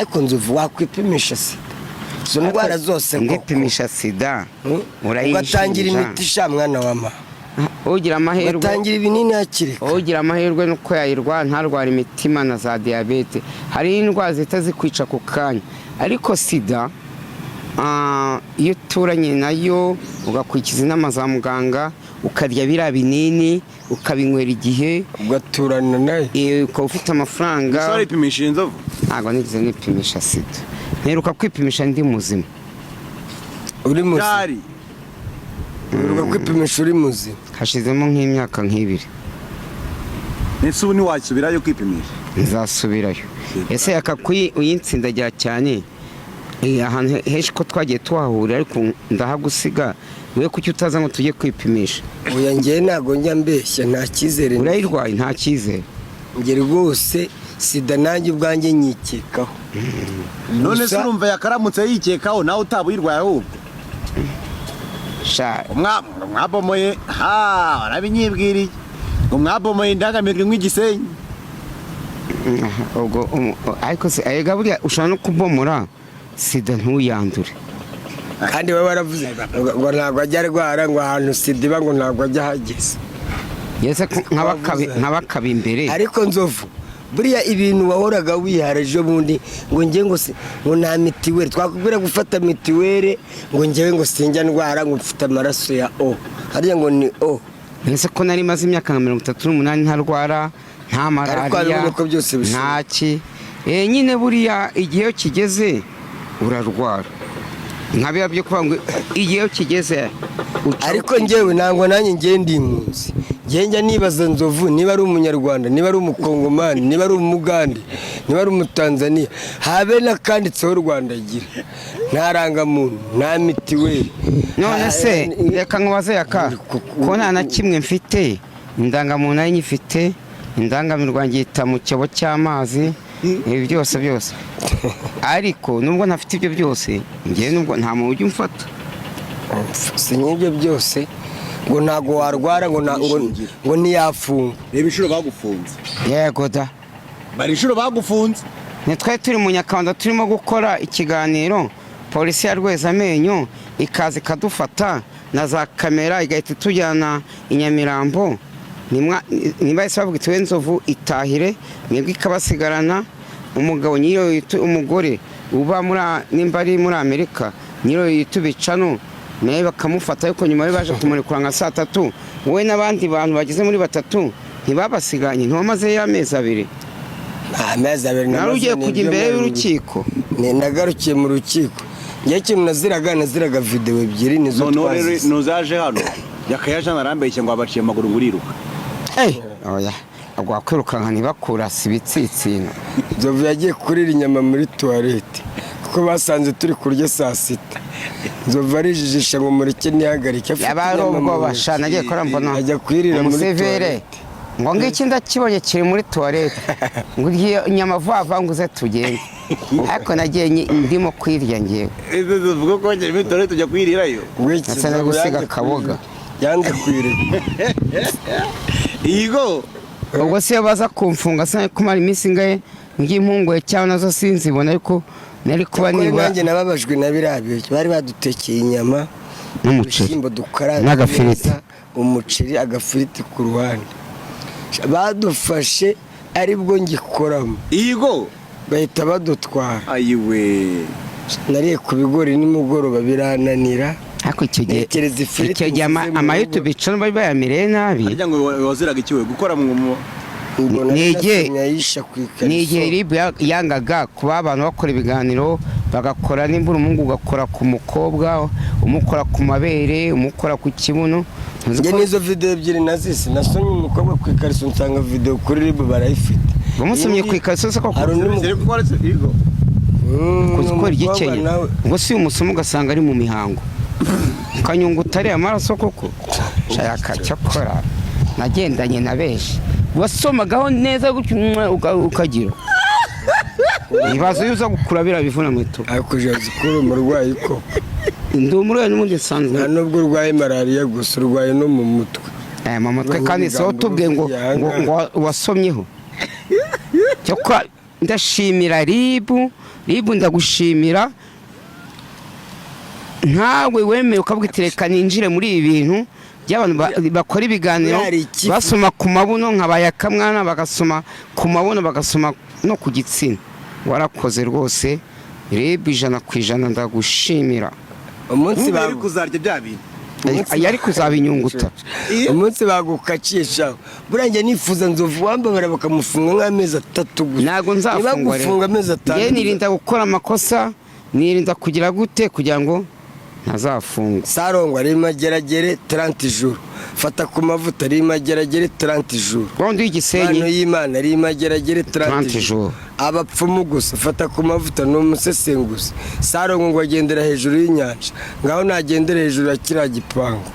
Ariko Nzovu, wakwipimisha sida, izo ndwara zose koko? Ndipimisha sida? Ugatangira Urayinshinja. imiti sha mwana wa mama. Ugira amahirwe. Ugatangira ibinini hakiri kare. Ugira amahirwe nuko yayirwara ntarwara imitima na za diyabete. Hari indwara zihita zikwica ku kanya, ariko sida, iyo uturanye nayo, ugakurikiza inama za muganga, ukarya biriya binini, ukabinywera igihe, Ugaturana nayo. Ukaba ufite amafaranga. Ese waripimisha, Inzovu? Ntabwo nigeze nipimisha sida. Mperuka kwipimisha ndi muzima. Uri muzima? Byari Uheruka kwipimisha uri muzima? Hashizemo nk'imyaka nk'ibiri. Ese ubu ntiwasubirayo kwipimisha? Nzasubirayo. Ese yakakwi uyinsindagira cyane? Ahantu henshi ko twagiye tuhahurira, ariko ndahagusiga we. Kuki utaza ngo tujye kwipimisha? Oya, njyewe ntabwo njya mbeshya, nta cyizere. Urayirwaye, nta cyizere. Njye rwose sida nanjye ubwanjye nyikekaho. None se Gusa urumva yakaramutse yikekaho nawe utaba uyirwaye ahubwo? Sha. Mwabomoye ha, warabinyibwiriye ngo mwabomoye indangamirwa nk'igisenyi. Ubwo ariko se erega buriya ushobora no kubomora sida ntuyandure. Kandi baba baravuze ngo ntabwo ajya arwara, ngo ahantu sida iba ngo ntabwo ajya ahageze. Yese nk'abakaba imbere. Ariko Nzovu, buriya ibintu wahoraga wihara ejo bundi ngo njye ngo ngo nta mitiweli, twakubwira gufata mitiweli, ngo njyewe ngo sinjya ndwara, ngo mfite amaraso ya O, hariya ngo ni O. Ese ko nari maze imyaka nka 38 ntarwara, nta Ariko malariya, wabibonye ko byose bishoboka. Ntaki. Nyine buriya igihe iyo kigeze urarwara, nka biriya byo kuvuga ngo igihe iyo kigeze Ariko njyewe ntabwo, nanjye ngiye ndi impunzi. Njye njya nibaza Nzovu niba ari Umunyarwanda, niba ari Umukongomani, niba ari Umugande, niba ari Umutanzaniya, habe n'akanditseho Rwanda agira. Nta rangamuntu, nta mitiweli. None se reka nkubaze yaka, ko nta na kimwe mfite, indangamuntu nari nyifite, indangamirwa ngita mu cyobo cy'amazi, ibi byose byose, ariko nubwo ntafite ibyo byose, ngewe nubwo nta muntu ujya umfata. Si nk'ibyo byose ngo ntabwo warwara, ngo ntiyafungwa. Reba inshuro bagufunze. Yego da. Bari inshuro bagufunze. Ntitwari turi mu Nyakabanda turimo gukora ikiganiro, polisi ya Rwezamenyo ikaza ikadufata na za kamera, igahita itujyana i Nyamirambo? Niba bahise bavuga iti: "We Nzovu, itahire mwebwe", ikabasigarana umugabo nyiriyo umugore uba muri nimba ari muri Amerika, nyiriyo yitubicano nawe bakamufata, ariko nyuma yo baje kumurekura nka saa 3, wowe n'abandi bantu bageze muri batatu. Ntibabasiganye? Ntiwamazeyo amezi 2? Amezi 2. Nawe Namaze ugiye ni kujya imbere ibyumweru y'urukiko. Nagarukiye mu rukiko. Njye ikintu naziraga videwo ebyiri nizo Noneho rero twazize. Nuzaje hano, yakayaje arambeshye ngo abaciye amaguru ngo uriruka. Oya, wakwirukanka ntibakurase ibitsitsino. Nzovu yagiye kurira inyama muri toilette kuko basanze turi kurya saa sita. Nzovu arijijisha ngo mureke ntihagarike, afite Yaba ari inyama mu ubwoba ntoki. sha, nagiye kora mbona Ajya kuyirira muri umusivire toilette. Ngo ngiki ndakibonye kiri muri toilette, ngo urye inyama vuba vuba ngo uze tugende, ariko nagiye ndimo kwirya ngewe. Uvuga ko wongera muri toilette ujya kuyirirayo? Ngo iki? Ndetse no Nzovu gusiga yanze akaboga. Yanze kuyireka. Igo. Ubwo se iyo baza kumfunga, sinari kumara iminsi ingahe ngiye cyangwa nazo sinzibona, ariko nari kuba Kuko nibura nanjye nababajwe na biriya biryo bari badutekeye, inyama, N'umuceri. ibishyimbo dukaranze N'agafiriti. neza, umuceri, agafiriti ku ruhande. Badufashe aribwo ngikoramo. Igo. Bahita badutwara. Ayiwe. Nariye ku bigori nimugoroba birananira. Ariko icyo gihe Ntekereza ifiriti icyo gihe nsize mu ama rugo. YouTube channel bari bayamereye nabi. Harya ngo waziraga ikiwe gukora mu Mbona Ni ayisha ku ikariso. Ni igihe RIB yangaga kuba abantu bakora ibiganiro, bagakora nimbura umuhungu ugakora ku mukobwa, umukora ku mabere, umukora ku kibuno. Ntuzi Njye ko n'izo videwo ebyiri nazise, nasomye umukobwa ku ikariso, nsanga videwo kuri RIB barayifite. Wamusomye ku ikariso se koko? Hari undi Ziri gukora igo. Kuzi ko umukobwa ryikenya nawe. Ubwo si umusoma ugasanga ari mu mihango, ukanyunga utariye amaraso koko. Shaka cyakora nagendanye na benshi wasomagaho neza gutyo, ukagira ibibazo iyo uza gukura biriya bivuna mu ituba. Ariko uzi ko uri umurwayi koko? Ndi umurwayi n'ubundi nsanzwe. Nta nubwo urwaye malariya gusa, urwaye no mu mutwe. Mu mutwe kandi si wowe utubwiye ngo wasomyeho cyakora. Ndashimira RIB. RIB, ndagushimira nkawe wemeye ukavuga uti: "Reka ninjire muri ibi bintu by'abantu bakora ibiganiro." Hari ikifu. Basoma ku mabuno nka bayakamwana, bagasoma ku mabuno, bagasoma no ku gitsina. Warakoze rwose, RIB, 100% ndagushimira. Umunsi Ubu yari kuzarya bya bintu. Yari kuzabinyunguta. Umunsi bagukaciye shaho, buriya njye nifuza Nzovu wambabara bakamufunga nk'amezi 3 gusa. Ntabwo nzafungwa. Niba gufunga amezi 6. Njye nirinda gukora amakosa, nirinda kugira gute kugira ngo ntazafungwa. Sarongwa ari Mageragere 30 jours, fata ku mavuta ari Mageragere 30 jours. Wundi w'Igisenyi. Impano y'Imana ari Mageragere 30 30 jours. Jours. Abapfumu gusa, fata ku mavuta ni umusesenguzi. Sarongo ngo agendera hejuru y'inyanja, ngaho nagendera hejuru ya kiriya gipangu.